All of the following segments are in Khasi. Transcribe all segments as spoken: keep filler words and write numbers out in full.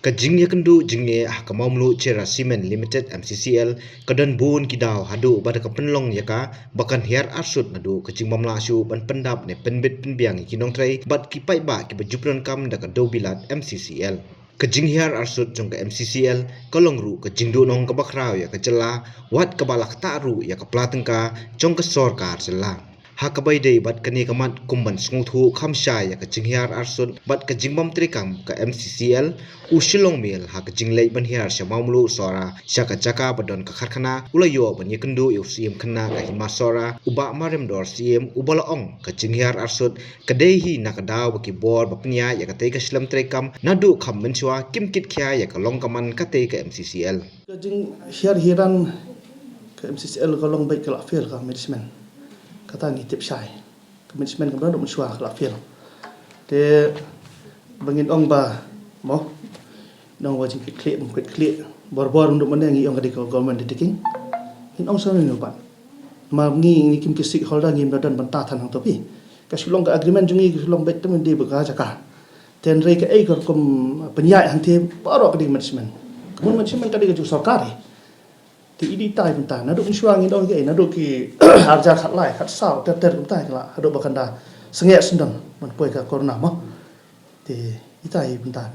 Ka jingïakynduh jingeh ha ka Mawmluh Cherra Cement Limited, M C C L, ka don bun ki daw haduh ba da ka pynlong ïa ka ba kan hiar arsut naduh ka jingbym lah shuh ban pyndap ne pynbit pynbiang ïa ki nongtrei bad ki paidbah kiba ju pyndonkam da ka dewbilat M C C L. Ka jinghiar arsut jong ka M C C L ka long ruh ka jingduhnong kaba khraw ïa ka jylla, wat kaba la ktah ruh ïa ka pla tyngka jong ka sorkar jylla. Ha kaba ïadei bad kane ka mat, kum ban sngewthuh kham shai ïa ka jinghiar arsut bad ka jingbym treikam ka M C C L, u Shillong Mail ha ka jingleit ban hiar sha Mawmluh Sohra, sha ka jaka ba don ka karkhana, u la ïoh ban ïakynduh ïa u Syiem khynnah ka Hima Sohra, u Bah Mariamdor Syiem, uba la ong ka jinghiar arsut ka dei hi na ka daw ba ki bor ba pynïaid ïa katei ka shlem treikam naduh kham mynshuwa kim kit khia ïa ka long ka man katei ka M C C L. Ka jinghiar hiar ka M C C L ka long beit ka la fail ka management. Kata ngi tip shai. Ka management ka naduh mynshuwa ka la fail. Te ba ngin ong ba mo, ngin ong ba jingkitkhlieh, bym kitkhlieh. Bor bor naduh mynne ngi ong ka dei ka government undertaking. Ngin ong sa ne pat. Ma ngi, ngi kim ki stakeholder ngim da don bynta than hangto phi. Ka shu long ka agreement jong ngi ka shu long beit te mynta ba ka jaka. Te hynrei kaei ka rukom pynïaid hangtei baroh ka dei management. Ka management ka dei ka jong sorkar hi. Te i dei itai bynta naduh mynshuwa ngin ong kaei, naduh ki arhajar khatlai, khatsaw, ter ter bynta ki la haduh ba kan da sngewsih syndon ban poi ka corona mo. Te itai bynta.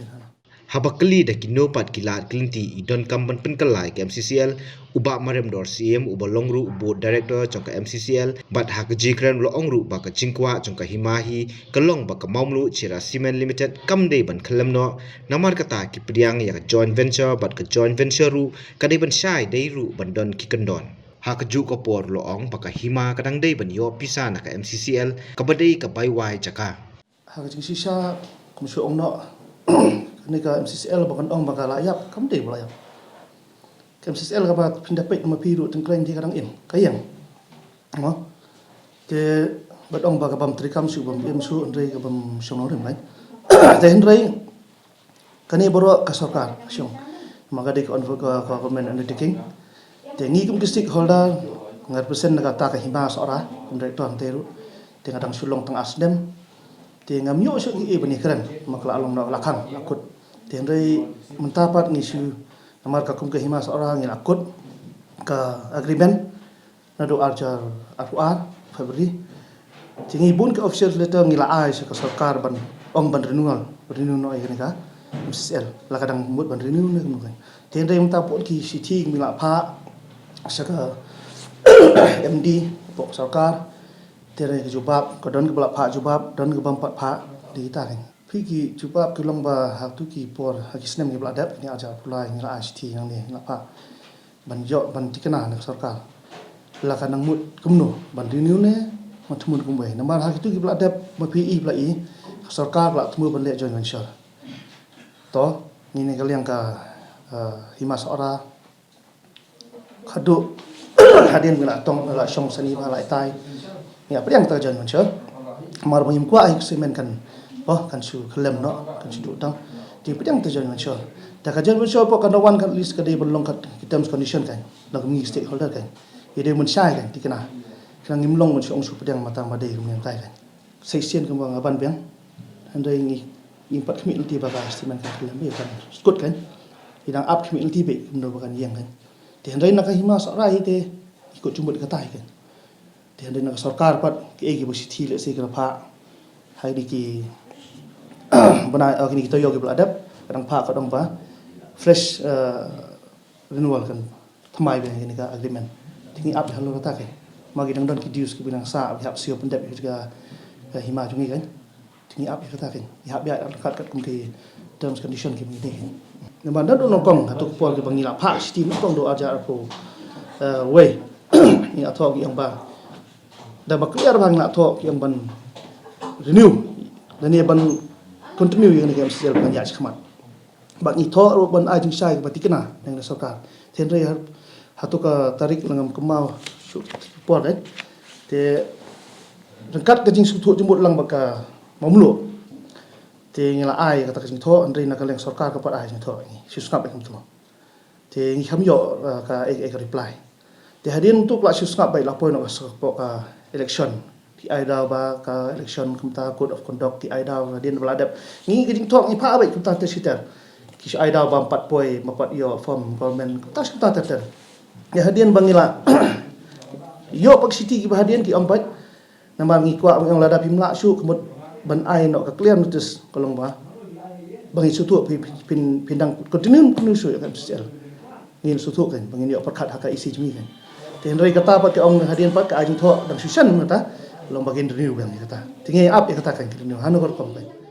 Haba kylli da kino pat ki lad ki lynti i donkam ban pynkylla ïa ka M C C L, u Bah Mariamdor Syiem uba long ruh u board director jong ka M C C L bad ha ka jingkren u la ong ruh ba ka jingkwah jong ka Hima hi ka long ba ka Mawmluh Cherra Cement Limited kam dei ban khyllem noh, namar kata ki pdiang ïa ka joint venture bad ka joint venture ruh ka dei ban shai dei ruh ban don ki kyndon. Ha kajuh ka por u la ong ba ka Hima ka dang dei ban ïoh pisa na ka M C C L kaba dei ka bai wai jaka. Ha ka jingshisha, kum shu ong noh, kane ka M C C L ba kan ong ba ka la ïap, kam dei ba la ïap. Ka M C C L kaba phin da peit ma phi ruh tyngkrein te ka dang im, ka ïeng. Mo? Te bad ong ba ka bym treikam shuh, bym im shuh, hynrei ka bym shong nongrim lain. Te hynrei kane baroh ka sorkar shong. Ma ka dei ka on-, ka, ka government undertaking. Te ngi kum ki stakeholder, nga represent na kata ka Hima Sohra kum director hangtei ruh. Te nga dang shu long tang ar snem. Te ngam ïoh shuh kiei ban ïakren, ma ka la long noh la khang, la kut. Te hynrei mynta pat ngi shu, namar ka kum ka Hima Sohra ngi la kut ka agreement naduh arhajar arphew ar February. Te ngi bun ka official letter ngi la ai sha ka sorkar ban ong ban renewal, renew noh ïa kane ka M C C L. La ka dang mut ban renew ne kumno kan. Te hynrei mynta pun ki shithi ngi la phah sha ka M D, pok sorkar. Te hynrei ka jubab, ka don kaba la phah jubab, don kaba ym pat phah, dei kita kan. Phi, ki jubab ki long ba ha tu ki por, ha ki snem kiba la dep, kine arhajar arphew lai ngi la ai shithi nangne, ngi la phah ban ïoh, ban tikna na ka sorkar. La ka nang mut kumno, ban renew ne, ban thmu kumwei. Namar ha kitu kiba la dep, ma phi i ba la i, ka sorkar ka la thmu ban leh joint venture. To, ngi ne ka liang ka, eh, Hima Sohra, haduh hadien ngi la tong, la shong sani ba la itai. Ngi la pdiang ta joint venture. Mar ba ngim kwah ïa ka cement kan, oh, kan shu khlem noh, kan shu duh tang. Te pdiang ta joint venture. Te ka joint venture pok kan da wan kan list ka dei ban long kat ki terms condition kan. Long kum ngi stakeholder kan. Ïa dei mynshai kan, tikna. Khnang ngim long ban shu ong shu pdiang mynta ma dei kum ngi tai kan. Sa shisien kumba nga ban biang. Hynrei ngi, ngim pat khmih lynti ba ka cement kan khlem, ïa kan skud kan. Ngi dang ap khmih lynti beit kumno ba kan ïeng kan. Te hynrei na ka Hima Sohra hi te ngi kut jingmut kata hi kan. Te hynrei na ka sorkar pat kiei kiba shithi lehse ki la phah. Hai dei ki bnai, eh, kine ki taïew kiba la dep, ka dang phah ka dang ba fresh, eh, renewal kan thymmai biang ïa kane ka agreement. Te ngi ap ïa halor kata kan. Ma ki dang don ki dues kiba nang sah, ki hap siew pyndep ïa ka, ka Hima jong ngi kan. Te ngi ap ïa kata kan. Ngi hap ïa kat kat kum ki terms condition kiba ngi dei kan. Namar da dei nyngkong ha tu ka por kiba ngi la phah shithi nyngkong du arhajar arphew, eh, wei. Ngi la thoh ki ong ba da ba clear ba ngi la thoh ki ong ban renew. Da ne ban continue ïa kane ka M C C L ban ïa shakhmat. Ba ngi thoh ruh ban ai jingshai kaba tikna na ka sorkar. Te hynrei ha, ha tu ka tarik la ngam kynmaw shuh por kan. Te ryngkat ka jingsngewthuh jingmut lang bad ka Mawmluh. Te ngi la ai kata ka jingthoh, hynrei na ka liang sorkar ka pat ai jingthoh ngi shu sngap ïa kumtu. Te ngi kham ïoh, eh, ka, eh, eh, ka reply. Te hadien tu ka la shu sngap beit la poi noh ka sa-, pok ka election. Ki ai daw ba ka election kumta code of conduct ki ai daw hadien ba la dep. Ngi ka jingthoh ngi phah beit kumta ter shi ter. ki shu ai daw bam pat poi, ma pat ïoh form government. Kata shu kata ter ter. Ïa hadien ba ngi la ïoh pat ki siti kiba hadien ki ong pat. Namar ngi kwah, ngi ong lada phim lah shuh ka mut ban ai noh ka clear notice ka long ba, ba ngi sngewthuh phi, phin, phin dang continue, continue shuh ïa ka M C C L. Ngi sngewthuh kan ba ngin ïoh pyrkhat ha ka E C jong ngi kan. Te hynrei kata pat ka ong hadien pat ka ai jingthoh dang shu shen kata, long ba kin renew biang ïa kata. Te ngi ap ïa kata kan, kin renew hano ka rukom kan.